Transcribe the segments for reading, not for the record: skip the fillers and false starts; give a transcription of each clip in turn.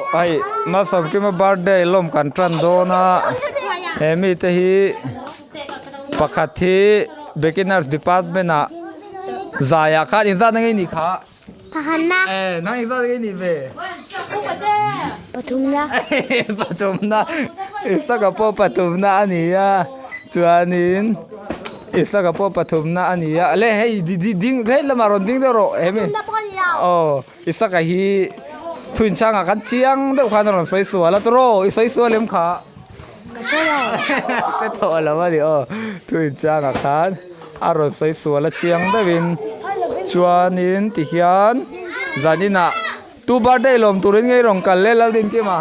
Hei Malsawmkima birthday lawm kan tan dawn a he mite hi pakhat hi beginners department ah zaiah khan inzat na ngei nih kha. Pahanna. Eh, nang inzat ngei nih ve. Pathumna. Pathumna. Isaka pawh pathumna a ni a chuanin Isaka pawh pathumna a ni a le hei ding hei lamah rawn ding deuh rawh he mi. Pathumna pawh a ni lo. Aw Isaka hi thu inchhangah khan chiang deuh khan a rawn sawi sual a tawraw i sawi sual em kha. Ka hre lo. Hre tawh lo a ni aw thu inchhangah khan a rawn sawi sual a chiang deuhin chuanin tihian zaninah tu birthday lawm turin ngei rawn kal le Laldinkim a.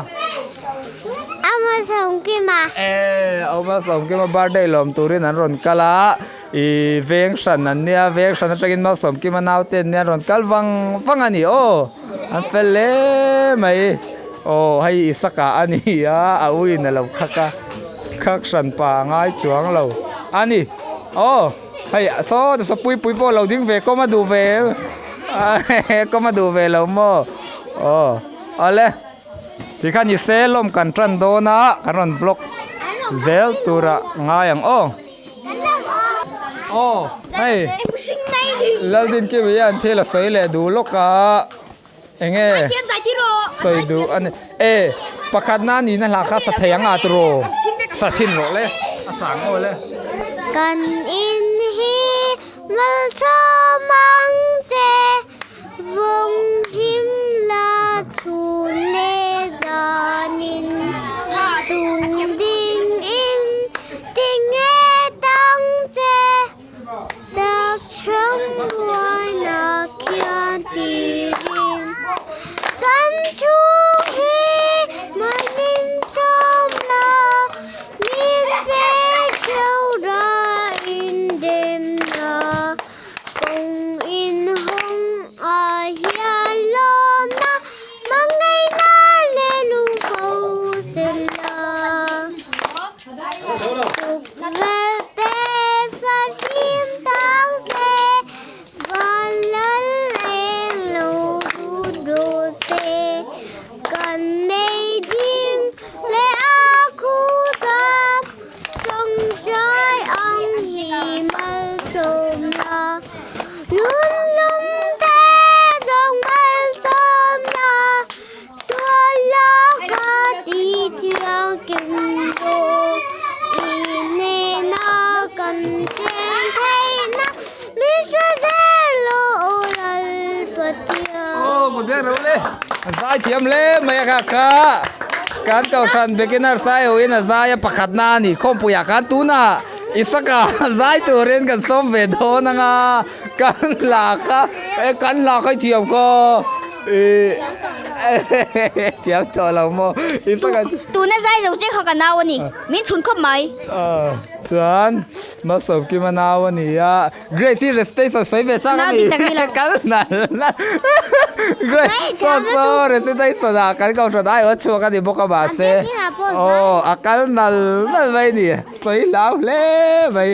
Ama Sawmkima. E Ama Sawmkima birthday lawm turin an rawn kal a ih veng hran an nia veng hran atangin Malsawmkima naute an nia an rawn kal vang vang a ni aw an fel hle mai aw hei Isaka a ni a a u in a lo khak a khak hran pa a ngai chuang lo a ni aw hei saw saw pui pui pawh a lo ding ve kawm a duh ve em kawm a duh ve lo maw aw awle. Tikhan i se lawm kan tan dawn a kan rawn vlog zel tura ngai ang aw. Aw hei Laldinkim hian thil a sawi leh duh lawk a enge sawi duh a ni e pakhat na nihna hla kha sa thei ang a tiraw sa thin rawh le a sang aw le. Kan in hi malsawm ang che. Vawng him la thu le zanin tung ding in ti nghe tang che tak chham buaina khian tirin kan chhung hi mai min sawm la min pe theu ra in dem na. Kawng inhawng ah hian lawmna hmangaihna leh lungpho sen la. Tukverh te fa fim tang se, van lal eng lo lut rawh se. Kan mei ding leh a khu tam. Tawngtai ang hi malsawm la, Lunlum te zawng malsawm la, Sual la ka ti thiangkim rawh, I hnena kan cheng theihna, Min hre zel lo aw Lal Pathian. Aw ka biak reuh le, a zai thiam hle mai a kha kha. Kan kohhran beginner sai hoin a zai a pakhat na a ni khawmpuiah khan tunah Isaka zai turin kan sawm ve dawn anga kan hla kha e kan hla kha i thiam khaw ih thiam tawh lo maw Isaka Tuna zai zo che kha ka nau a ni min chhun khawp mai. Chuan Malsawmkima nau a ni a. Grace hi recitation sawi ve chak a ni kal nal nal Grace saw saw recitation ah kan kohhran aiawh a chhuak a ni bawk a mahse aw a kal nal nal mai a ni sawi hlau hle mai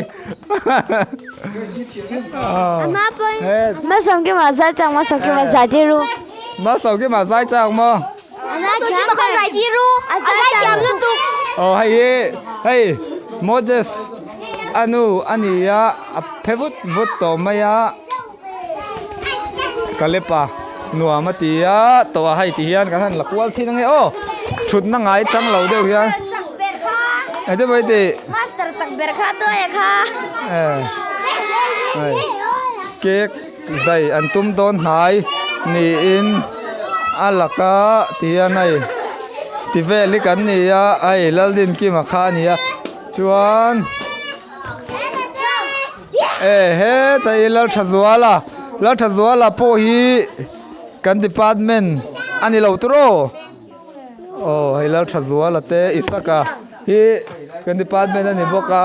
Malsawmkima zai chak Malsawmkima zai tir ru Malsawmkima zai chak maw Malsawmkima kha zai tir ru a zai thiam lutuk aw hei hi hei Moses A nu a ni a, a phe vut vut tawh mai a, Kalepa nuam a ti a, tawh a hei ti hian kan han la kual thin ange aw, thutna ngai chang lo deuh hian engtin maw i tih hei cake zai an tum dawn hnai niin a laka ti hian hei ti vel hi kan ni a hei Laldinkima kha a ni a. Chuan e heta hi Lalthazuala Lalthazuala pawh hi kan department a ni lo tur aw aw hei Lalthazuala te Isaka hi kan department a ni bawk a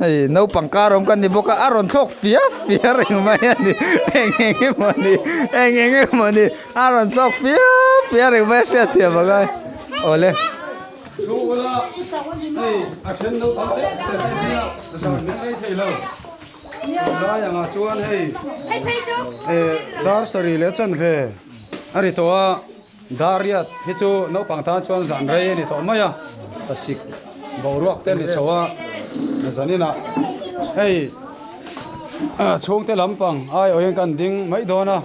hei naupang kar awm kan ni bawk a a rawn thlawk fia fia reng mai a ni eng eng emaw ni eng eng emaw ni a rawn thlawk fia fia reng mai a hriatthiam ang a awle. Dar sarih leh chanve a ri tawh a. Dariat hi chu naupang tan chuan zan rei a ni tawh mai a, pasik boruak te a ni chho a, zaninah hei chhungte lampang aiawhin kan ding mai dawn a,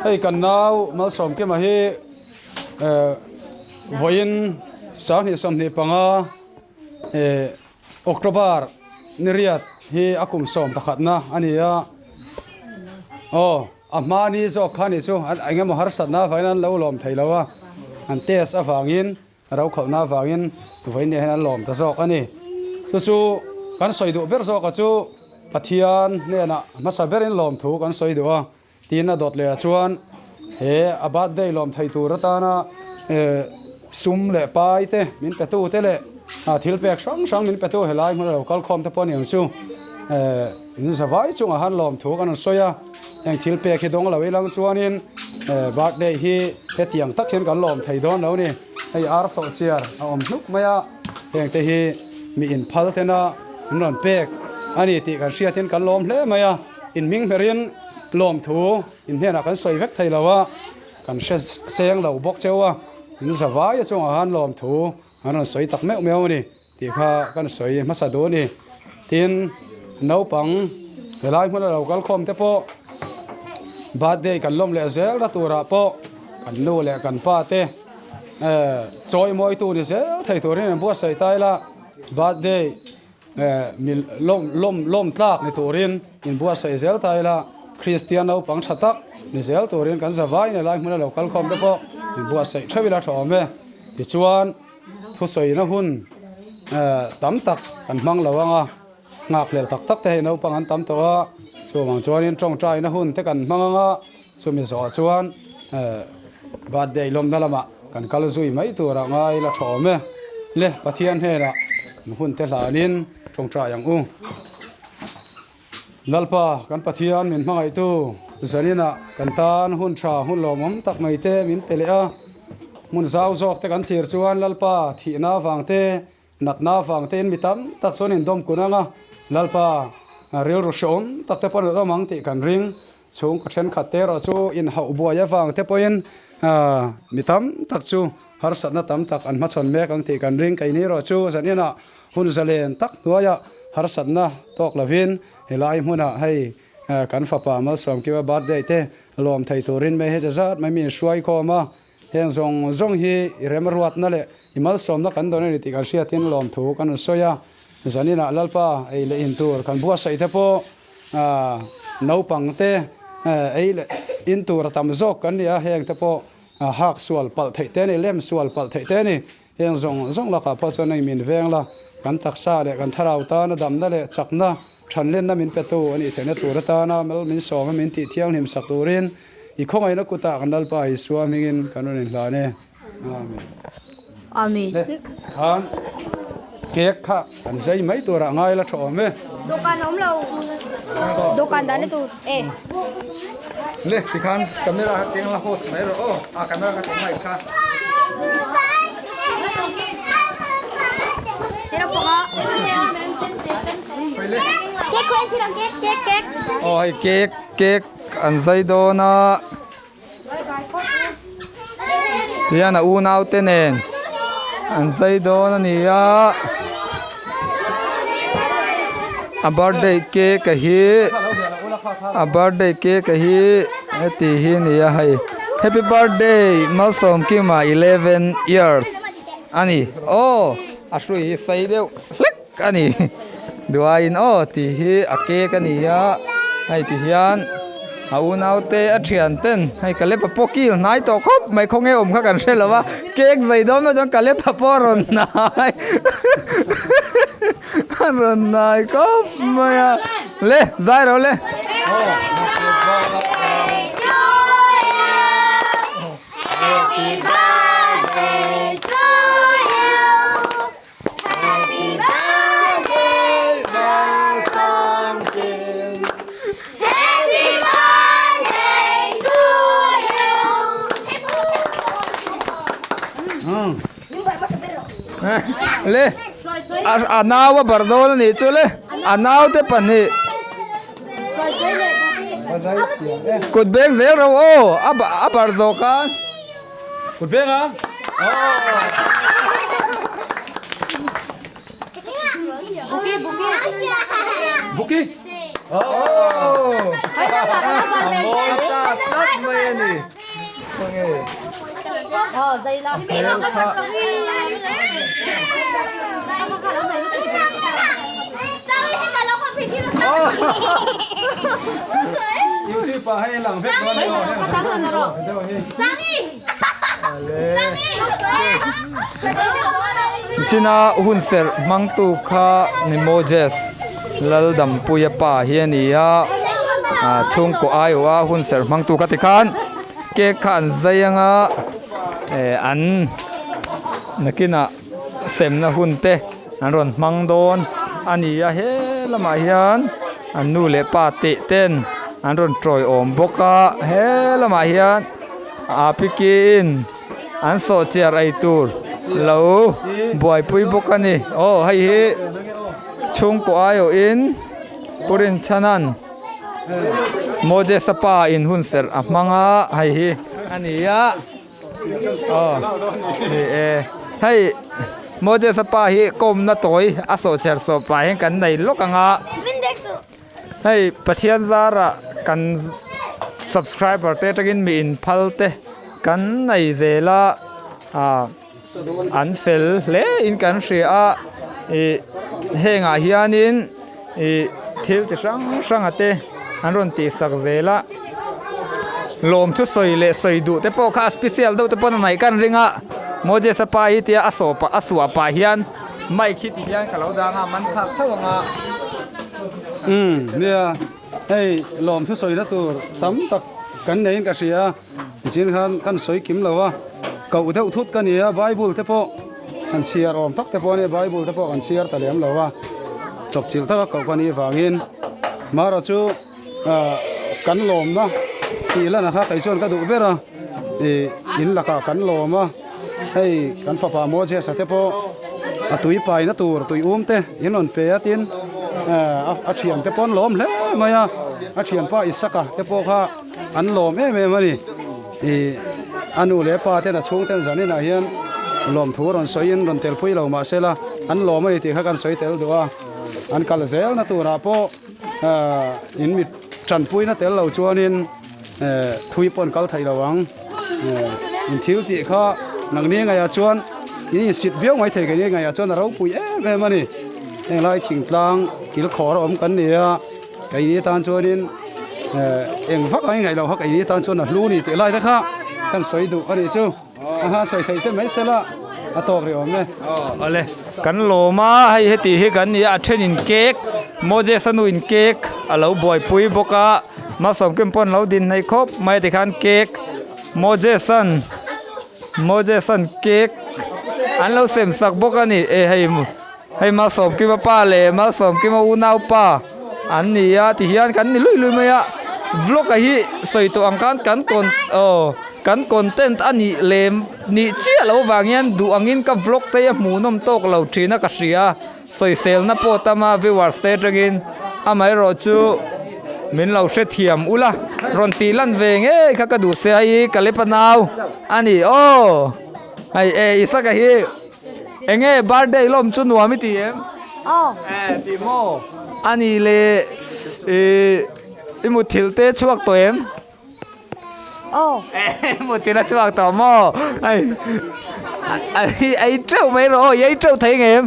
hei kan nau Malsawmkima hi vawiin 20 25 October niriat hi a kum sawm pakhatna a ni a, aw. A hmani zawk kha nih chu eng emaw harsatna avangin an lo lawm thei lo a, an test avangin rokhawlhna avangin vawiin hian an lawm ta zawk a ni. Chu chu kan sawi duh ber zawka chu Pathian hnenah hmasa berin lawmthu kan sawi duh a, tin a dawt leh ah chuan he a birthday lawm thei tur atana sum leh pai te min pe tu te leh thil pek hrang hrang min pe tu helai hmuna lo kal khawm te pawh a ni ang chu. In zavai chungah han lawmthu kan rawn sawi a, heng thil pek hi dawng lo ilang chuanin birthday hi hetiang tak hian kan lawm thei dawn lo ni. Hei ar sawh chiar a awm hnuk mai a, heng te hi mi inphal tena an rawn pek a ni tih kan hriatin kan lawm hle mai a, in hming hmerin lawmthu in hnenah kan sawi vek thei lo a, kan hre seng lo bawk cheu a, in zavai chungah han lawmthu an rawn sawi tak meuh meuh a ni. Tih kha kan sawi hmasa duh a ni. Tin, naupang helai hmuna lo kal khawm te pawh birthday kan lawm leh zel na turah pawh kan nu leh kan pa te eh chawi mawitu ni zel thei turin an buatsaih ta ila birthday eh mi lawm lawm lawm tlak ni turin in buatsaih zel ta ila Kristian naupang tha tak ni zel turin kan zavai helai hmuna lo kal khawm te pawh in buatsaih theuh ila tha awm e. Tichuan. Thusawina hun tam tak kan hmang lo ang a, nghakhlel tak tak te hei naupang an tam tawh a, chuvang chuanin tawngtaina hun te kan hmang ang a, chumi zawhah chuan birthday lawmna lamah kan kal zui mai turah ngai la tha awm e. Le Pathian hnenah kan hun te hlanin tawngtai ang u. Lalpa kan Pathian min hmangaihtu zaninah kan tan hun tha hun lawmawm tak mai te min pe leh a, hmun zau zawk te kan thlir chuan Lalpa thihna avang te, natna avang te in mi tam tak chuan indawm kun ang a, Lalpa rilru hrehawm tak te pawh an awm ang tih kan ring. Chhungkaw thenkhat te erawh chu inhauh buai avang te pawhin mi tam tak chu harsatna tam tak an hmachhawn mek ang tih kan ring. Keini erawh chu zaninah Hun zalen tak hnuaiah harsatna tawk lovin helai hmunah hei kan fapa Malsawmkiwa birthday te lawm thei turin mai heti zat mai mi inhruai khawm a, heng zawng zawng hi i remruatna leh i malsawmna kan dawn a ni tih kan hriatin lawmthu kan rawn sawi a, zaninah Lalpa ei leh in tur kan buatsaih te pawh naupang te ei leh in tur a tam zawk kan ni a, heng te pawh hak sual palh theih te a ni, lem sual palh theih te a ni. Heng zawng zawng lakah pawh chuan hei min veng la, kan taksa leh kan thlarau tana damna leh chakna, thanlenna min petu a nih theihna tur atana mal min sawm a min tih thianghlim sak turin i khawngaihna kutah kan Lalpa Isua hmingin kan rawn inhlan e. Amen. Amen. Le, khan cake kha kan zai mai turah ngai la tha awm e. Dawhkan a awm lo. Dawhkan dahna tur e. Le tikhan camera kha keng la host mai rawh aw a camera kha keng mai kha. Aw hei cake cake an zai dawn a tihian a unau te nen an zai dawn a ni a a birthday cake a hi a birthday cake a hi heti hi a ni a hei happy birthday Malsawmkima 11 years a ni aw a hrui hi sei deuh hlek a ni duaiin aw tih hi a cake a ni a hei ti hian a unau te a thian ten hei Kalepa pawh kil hnai tawh khawp mai khawnge awm kha kan hre lo a cake zai dawn mai chuan Kalepa pawh a rawn hnai a rawn hnai khawp mai a le zai rawh le. Le a nau a bar dawn a nih chu le a naute pahnih kut beng zel ro aw a bar zawh khan. Kut beng a. Buki. Oh. Ta tlat mai a ni. Khawnge. Hmel kha. YouTube ah hei lang vek dawn emaw heng deuh hi. China hun serh hmangtu kha ni Moses Laldampuia pa hi a ni a, chhungkaw aiawh a hun serh hmangtu kha tikhan cake kha an zai anga eh an nakinah semna hun te an rawn hmang dawn a ni a he lamah hian an nu leh pa tih ten an rawn tawiawm bawk a he lamah hian aa pikiin an sawhchiar ei tur lo buaipui bawk a ni aw hei hi chhungkaw aiawhin Pu Rinchhanan Moses-a pa in hun serh a hmang a hei hi a ni a. Aw ni e hei Moses-a pa hi kawmna tawi a sawhchher sawh pah hian kan nei lawk ang a hei Pathian zarah kan subscriber te atangin mi inphal te kan nei zel a ah an fel hle in kan hria a ih hengah hianin ih thil chi hrang hrang a te an rawn tih sak zel a lawm thu sawi leh sawi duh te pawh kha a special deuh te pawn a hnaih kan ring a Moses a pa hi tia a sawh pah a suah pah hian mic hi ti hian ka lo dang a man phak tho ang a. Umm nia hei lawm thu sawi na tur tam tak kan neiin ka hria a. Nichin khan kan sawi kim lo a, koh deuh thut ka ni a, Bible te pawh kan chhiar awm tak te pawh a nia, Bible te pawh kan chhiar ta lem lo a, chawpchilh taka koh ka nih vangin marawh chu ah kan lawmna tih lan kha kei chuan ka duh ber a, ih in lakah kan lawm a, hei kan fapa Moses-a te pawh a tui paina tur tui um te in rawn pe a tin ah a thian te pawh an lawm hle mai a, a thianpa Isaka te pawh kha. An lawm em em a ni. Ih a nu leh a pa ten a chhung ten zan inah hian lawmthu rawn sawiin rawn tel pui lo mah se la an lawm a ni tih kha kan sawi tel duh a. An kal zelna turah pawh ah in mit tanpuina tel lo chuanin eh thui pawh an kal theih lo ang. Eh in thil tih kha nangni ngaihah chuan in insit viau mai thei keini ngaihah chuan a ropui em em a ni. Henglai thingtlang kilkhawr a awm kan ni a. Keini tan chuanin eng vak ang i ngaih loh kha keini tan chuan a hlu ni tih lai te kha kan sawi duh a nih chu. Aha sawi theih te mai sela a tawk rih awm e. Awle kan lawm a hei heti hi kan ni a a then in cake Moses a nu in cake a lo buaipui bawk a Malsawmkim pawh an lo din hnaih khawp mai a tikhan cake Moses an Moses an cake an lo sem sak bawk a ni e hei. Hei Malsawmkima pa leh Malsawmkima unau pa an ni a tihian kan ni lui lui mai a vlog a hi sawi tawh ang khan kan con aw kan content a nih lem nih chiah loh avang hian duh angin ka vlog te hi a hmuhnawm tawk lo thin a ka hria sawiselna pawh tam a viewers te atangin amaherawh chu min lo hrethiam ula rawn tih lan ve ngei kha ka duh se hei ka lepa nau a ni aw hei e Isaka hi. Enge birthday lawm chu nuam i ti em? Aw. Eh ti maw? Ani le ih i muthilh te chhuak tawh em? Aw. Eh muthilh a chhuak tawh maw? Hei a ei teuh mai rawh aw i ei teuh thei ngei em?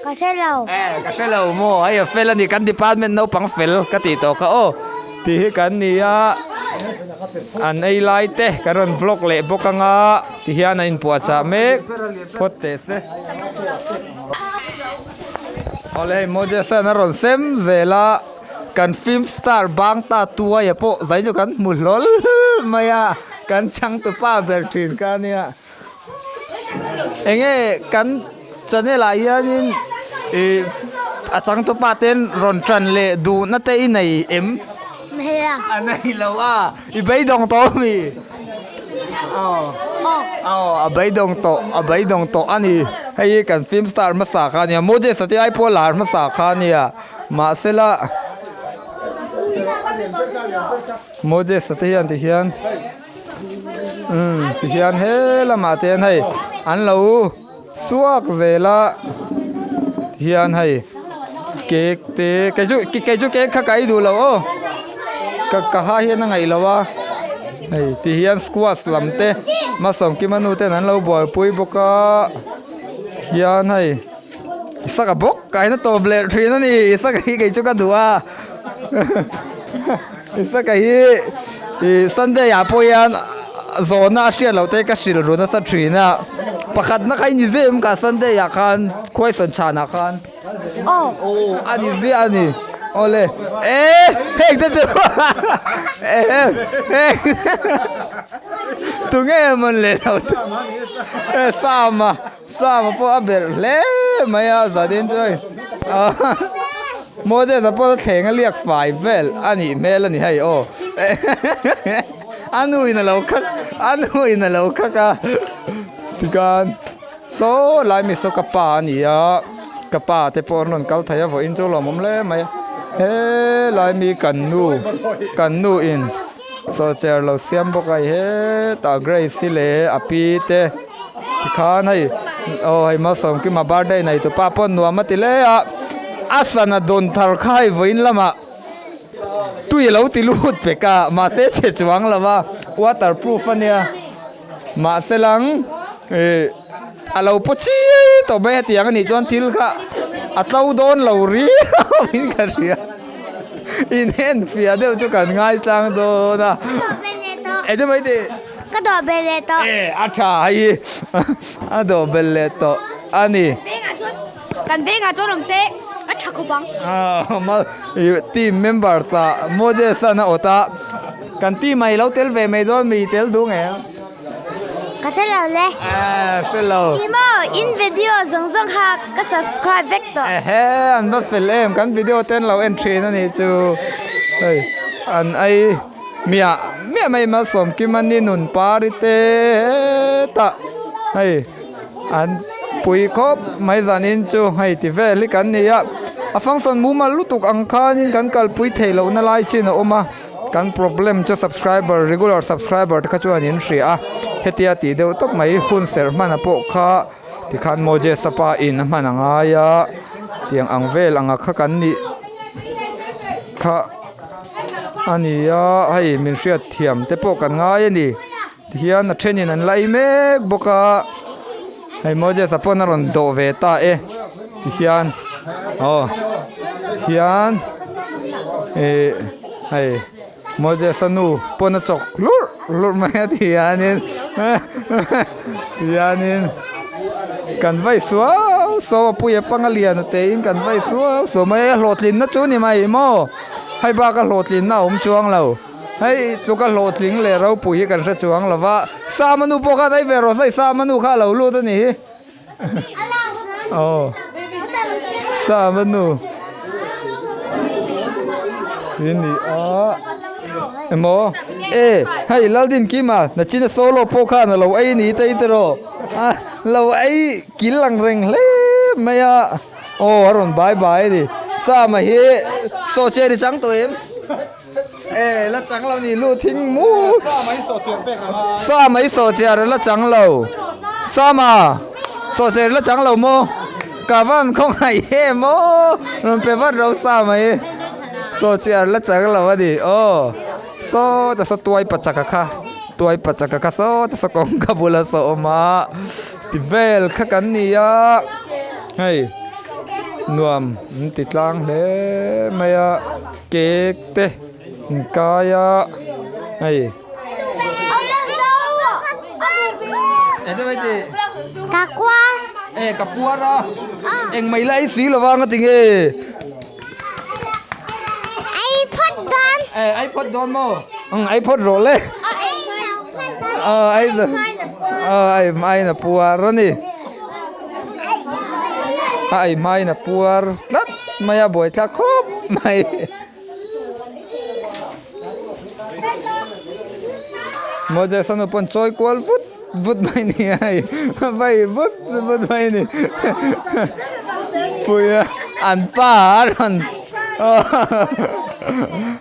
Ka hre lo. Eh ka hre lo maw? Hei a fel a ni kan department naupang fel ka tih tawh kha aw tih hi kan ni a an ei lai te kan rawn vlog leh bawk anga. Ti hian a inpuahchah mek phawt teh se. Awle hei Moses an a rawn sem zel a, kan film star bang ta tuaia pawh zai chu kan hmu hlawl mai a, kan changtupa ber thin kha a nia. Enge kan channel ah hianin ih a changtupa ten rawn tan leh duhna te i nei em? Nei a. A nei lo a. I beidawng tawh ami? Aw. Aw a beidawng tawh a beidawng tawh a ni. Hei hi kan film star hmasa kha a nia Moses a te ai pawh lar hmasa kha a nia mahsela Moses a te hian ti hian. Umm tihian he lamah te hian hei an lo suak zel a tihian hei cake te kei chu kei chu cake kha ka ei duh lo aw ka ka ha hian a ngaih lo a hei tihian squash lam te Malsawmkima nu ten an lo buaipui bawk a tihian hei Isaka bawk ka en a tawp leh thin a ni Isaka hi kei chu ka duh a Isaka hi ih Sunday ah pawh hian zawhna a hriat loh te ka hrilh ru nasa thin a pakhatna kha i ni zem ka Sunday ah khan khuaisawn chhanah khan Aw a ni ziah a ni awle eh heng te chu eh heng tunge mawn leh lo Sama. Sama pawh a belh hle mai a zanin chu hei Moses a pawh thleng a liak fai vel a nih hmel a ni hei aw a nu in a lo khak a nu in a lo khak a tikhan saw lai mi saw ka pa a ni a ka pa te pawh an rawn kal thei a vawiin chu lawmawm hle mai a helai mi kan nu kan nu in saw chair lo siam bawk a hei hetah Grace hi leh a pi te. Tikhan hei aw hei Malsawmkima birthday nei tupa pawh nuam a ti hle a, a sana dawn thar kha hei vawiin lamah tui a lo ti lut pek a mahse chhe chuang lo va waterproof a nia mahse lang ih a lo paw chiai tawh mai hetiang a nih chuan thil kha a tlo dawn lo riau in ka hria inenfiah deuh chu kan ngaitlang dawn a engemaw i tih. Ka dawh belh leh tawh. E a tha hei a dawh belh leh tawh a ni. Kan vengah chuan awm se a tha khawp ang. Team members ah Moses an a awt a kan team ah i lo tel ve mai dawn mi tel duh ngei ang. Ka hre lo le. Eh hre lo. Ti maw in video zawng zawng kha ka subscribe vek tawh. Ehe an va fel em kan video te an lo en thin a nih chu hei an ei. Miah miah mai Malsawmkima ni nun pari te hetah hei an pui khawp mai zanin chu hei ti vel hi kan ni a a function mumal lutuk ang khanin kan kalpui theih lohna lai chin a awm a kan problem chu subscriber regular subscriber te kha chuan in hria a hetia tih deuh tawp mai hun serh hman a pawh kha tikhan Moses a pa in a hman a ngai a tiang ang vel anga kha kan nih kha. A ni a hei min hriat thiam te pawh kan ngai a ni tihian a thenin an la ei mek bawk a hei Moses a pawn a rawn dawh ve ta e tihian aw hian ih hei Moses a nu pawn a chawk hlurh hlurh mai a tihianin tihianin kan vai suau suau a puia panga lian a teiin kan vai suau suau mai a hlawhtlinna chu ni mai maw. Hei bak a hlawhtlinna a awm chuang lo. Hei tluka hlawhtling leh ropui hi kan hre chuang lo va. Sama nu pawh khan ei ve rawh se, Sama nu kha a lo lut a nih hi. Aw Sama nu hi ni a emaw e hei Laldinkima nachina solo pawh khan a lo ei ni te i ti rawh a lo ei kil ang reng hle mai a. Aw a rawn bai bai a ni. Sama hi saw chair i chang tawh em? E la chang lo ni lu thing mu. Sama hi saw chair pek ang a. Sama hi saw chair la chang lo. Sama saw chair la chang lo maw? Ka van khawngaih em aw. Rawn pe vat ro Sama hi. Saw chair la chang lo a ni. Aw saw ta saw tuai pachaka kha. Tuai pachaka kha saw ta saw kawngka bula saw awm a. Ti vel kha kan ni a hei nuam an ti tlang hle mai a cake te an kai a hei Ka kuar e ka puar a engmah ila ei si lova nga tinge Ei phawt dawn e ei phawt dawn maw ei phawt rawh le. Aw ai hmain a puar a ni a ai hmain a puar tlat mai a buaithlak khawp mai Moses a nu pawn chawi kual vut vut mai ni a hei a vai vut vut mai ni puia an pa a rawn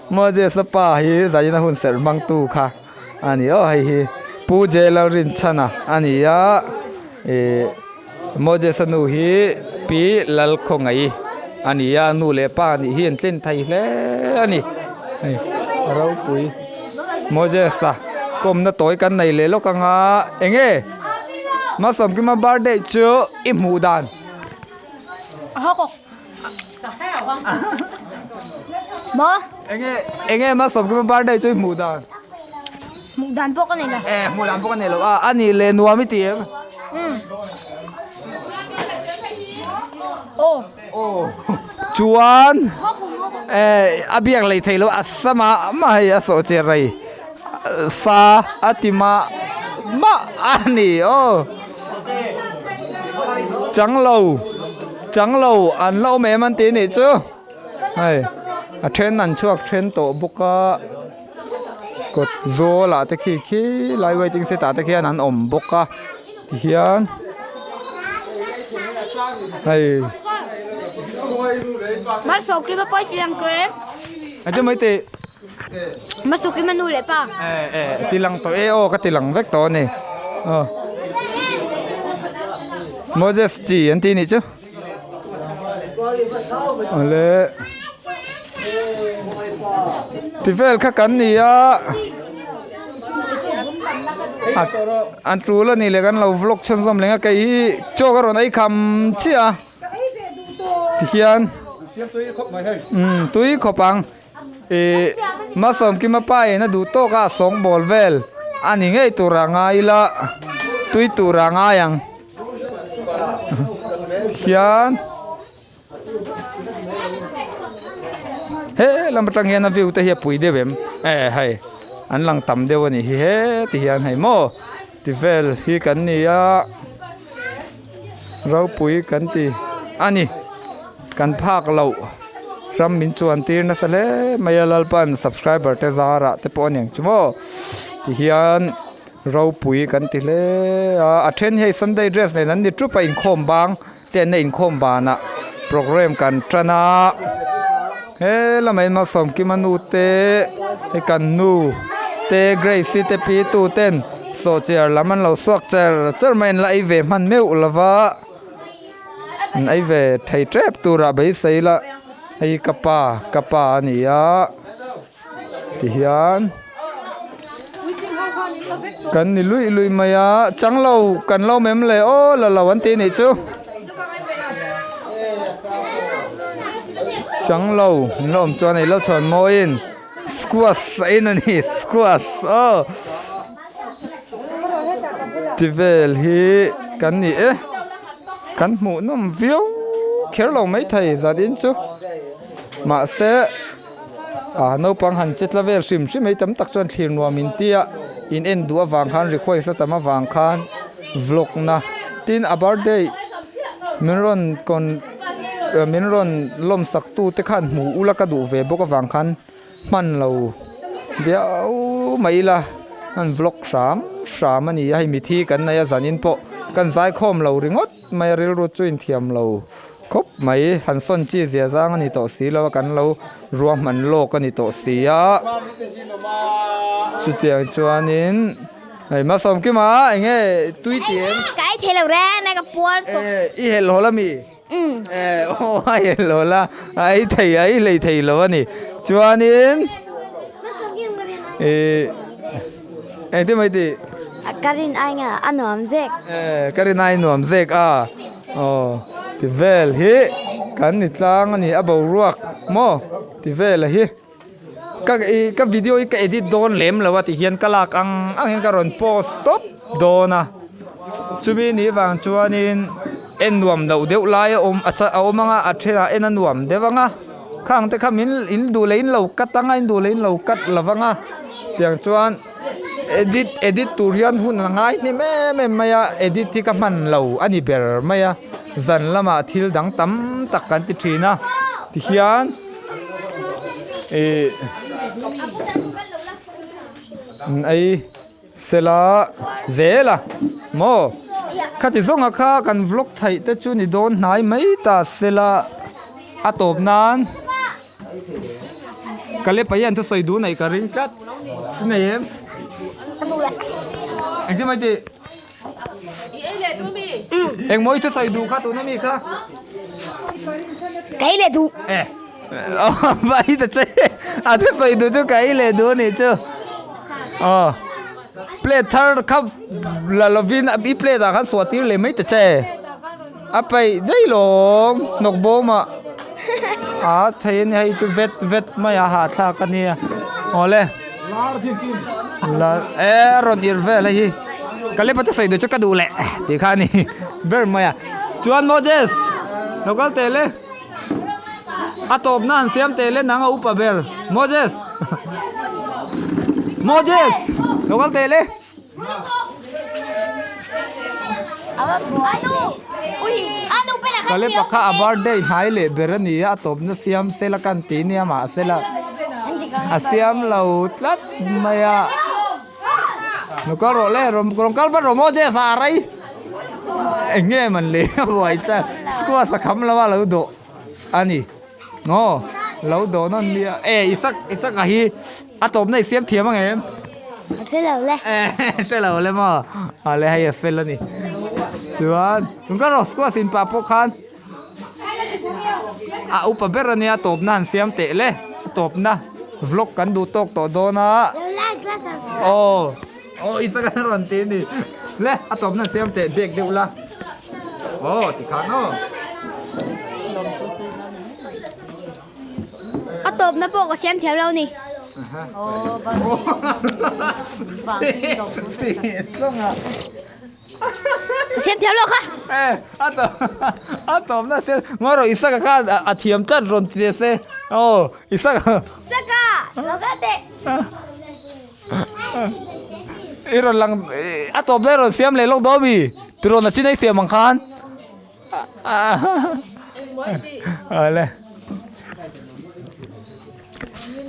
Moses a pa hi zanin a hun serh hmang tu kha. A ni aw hei hi. Pu J Lalrinchhana a ni a ih Moses-a nu hi Pi Lalkhawngaih a ni a nu leh pa nih hi an tlin thei hle a ni hei ropui Moses-a kawmna tawi kan nei leh lawk ang a eng nge Malsawmkima birthday chu i hmuh dan. Maw? Enge enge Malsawmkima birthday chu i hmuh dan? Hmuh dan pawh ka nei lo. Eh hmuh dan pawh ka nei lo a, a nih leh nuam i ti em? Umm. Aw. Aw. Chuan eh a biak lei thei lo a sama mah hei a sawh che rei sa a ti mah mah a ni aw. Chang lo chang lo an la awm em an ti nih chu hei a then an chhuak then tawh bawk a kawt zawl ah te khi khi lai waiting shed ah te khian an awm bawk a tihian hei engtin mai tih. Masukima nu leh pa. Eh eh ti lang tawh e aw ka ti lang vek tawh a ni aw Moses chi an ti nih chu awle ti vel kha kan ni a an tul a nih leh kan lo vlog chhunzawm leng a kei hi chaw ka rawn ei kham chiah a. Tihian umm tui khawp ang ih Malsawmkima pa in a duh tawk a a sawngbawl vel a ni ngei tur a ngai ila tui tur a ngai ang tihian he lam atang hian a view te hi a pui deuh em eh hei an lang tam deuh a nih hi he tihian hei maw. Ti vel hi kan ni a ropui kan ti a ni kan phak loh ram min chuan tir nasa hle mai a Lalpan subscriber te zarah te pawh a ni ang chu maw tihian ropui kan ti hle a a then hi hei sunday dress nen an ni thup a inkhawm bang te an la inkhawm banah programme kan tan a he lamah hian Malsawmkima nu te hei kan nu te Grace i te pi tu ten sawhchiar lam an lo suak cher cher mai an la ei ve hman meuh lova an ei ve thei tep turah beisei la hei ka pa ka pa a ni a. Tihian kan ni luih luih mai a chang lo kan lo mem leh aw la lo an ti nih chu chang lo an la awm chuan ei lo chhuan mawiin squash a in a ni squash aw ti vel hi kan ni e kan hmuh nawm viau kher lo maithei zan in chu mahse. Ah naupang han che tla vel hrim hrim hei tam tak chuan thlir nuam in tia in en duh avang khan request a tam avang khan vlog na tin a birthday min rawn kawn min rawn lawm sak tu te khan hmu ula ka duh ve bawk avang khan hman lo viau mai ila an vlog hram hram a ni a hei mithi kan nei a zanin pawh kan zaikhawm lo ringawt mai a rilru chu inthiam lo. Khawp mai, han sawn chi zia zang a ni tawh si lo a, kan lo ruahman lawk a ni tawh si a. Chutiang chuanin hei Malsawmkima eng nge tui ti em? Ka ei thei lo reng a ka puar tawh. Eh i helh hawl ami? Umm. Eh aw a helh hawl a, a ei thei a ei hlei thei lo a ni. Chuanin ih engtin mai tih? Ka rin ai nge a nuam zek. Eh ka rin ai nuam zek a. Aw ti vel hi kan ni tlang a ni a boruak maw ti vel a hi ka ih ka video hi ka edit dawn lem lo a ti hian ka lak ang ang hian ka rawn post tawp dawn a chumi nih vang chuanin en nuam loh deuh lai a awm a awm ang a a thenah en a nuam deuh ang a khang te kha min in duh leh in lo cut ang a in duh leh in lo cut lo vang a tiang chuan. Edit edit tur hian hun a ngai hnem em em mai a edit hi ka hman lo a ni ber mai a zan lamah thil dang tam tak kan ti thin a tihian ih an ei sela zel a maw khati zawnga kha kan vlog theih te chu ni dawn hnai mai ta sela a tawp nan. Ka lepa hian thusawi duh neih ka ring tlat. I nei em? Engtin mai tih? Engmaw i thusawi duh kha tuna mi kha? Ka ei leh duh. Eh. Vai ta che. A thusawi duh chu ka ei leh duh anih chu. Aw. Plate thar kha la lovin i plate ah khan suah tir leh mai ta che. A paih daih lawm hnawk bawm ah. A thei ania hei chu vet vet mai a hahthlak ania. Awle. La e a rawn irh vel hei hi. Ka lepa te sawi duh chu ka duh leh tih kha a ni ber mai a. Chuan Moses lo kal teh le. A tawpna an siam teh le nang a upa ber. Moses Moses lo kal teh le. Kalep-a kha a birthday hnai leh ber a ni a, a tawpna siam sela kan ti nia mahsela a siam lo tlat mai a. Lo kal rawh le, rawn kal vat rawh maw Jess a rei. Eng nge man le a buai ta, squash a kham lo a lo dawh a ni. Aw lo dawh nawn nia e Isak Isaka hi a tawpna i siam thiam ang em? Ka hre lo le. E hre lo le maw? A le hei a fel a ni. Chuan tun ka rawh squash in pah pawh khan a upa ber a nia tawpna han siam teh le a tawpna vlog kan duh tawk tawh dawn a. Lo like la subscribe. Aw aw Isaka a rawn ti a ni. Le a tawpna han siam teh bek deuh la. Aw tikhan aw. A tawpna pawh ka siam thiam lo ni. Ka siam thiam lo kha. A tawpna siam ngawi rawh Isaka kha a thiam tlat rawn ti teh se. Aw Isaka. Isaka lo kal teh. I rawn lang a tawp daih rawn siam leh lawk dawn mi tirawn a chin a i siam ang khan awle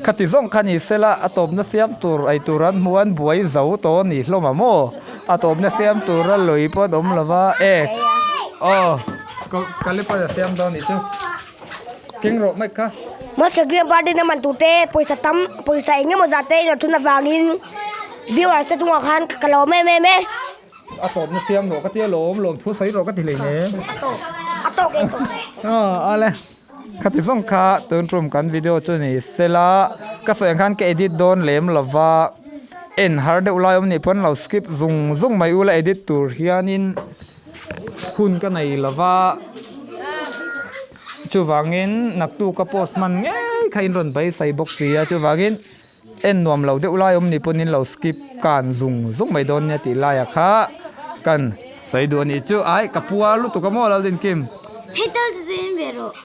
khati zawng kha ni sela a tawpna siam tur ei tur an hmu an buai zo tawh a ni hlawm a maw a tawpna siam tura lui pawh an awm lova e aw ka le siam dawn anih chu. Keng rawh mai kha. Mahse Green Party na man tute pawisa tam pawisa eng emaw zah te in thun avangin viewers te chungah khan ka lawm em em e. A tawpna siam rawh ka tia lawm lawm thu sawi rawh ka ti hlei ne. A tawp a tawk e tawp. Aw ale khati zawng kha tun tum kan video chu ni sela ka sawi ang khan ka edit dawn lem lova en har deuh lai awm nih pawn lo skip zung zung mai ula edit tur hianin. Hun ka nei lova, chuvangin naktuk a post hman ngei kha in rawn beisei bawk si a, chuvangin en nuam lo deuh lai awm ni pawn in lo skip kan zung zung mai dawn nia tih laiah kha kan sawi duh a nih chu, ai ka puar lutuk a maw Laldinkim. Hei tal te chu in ve rawh.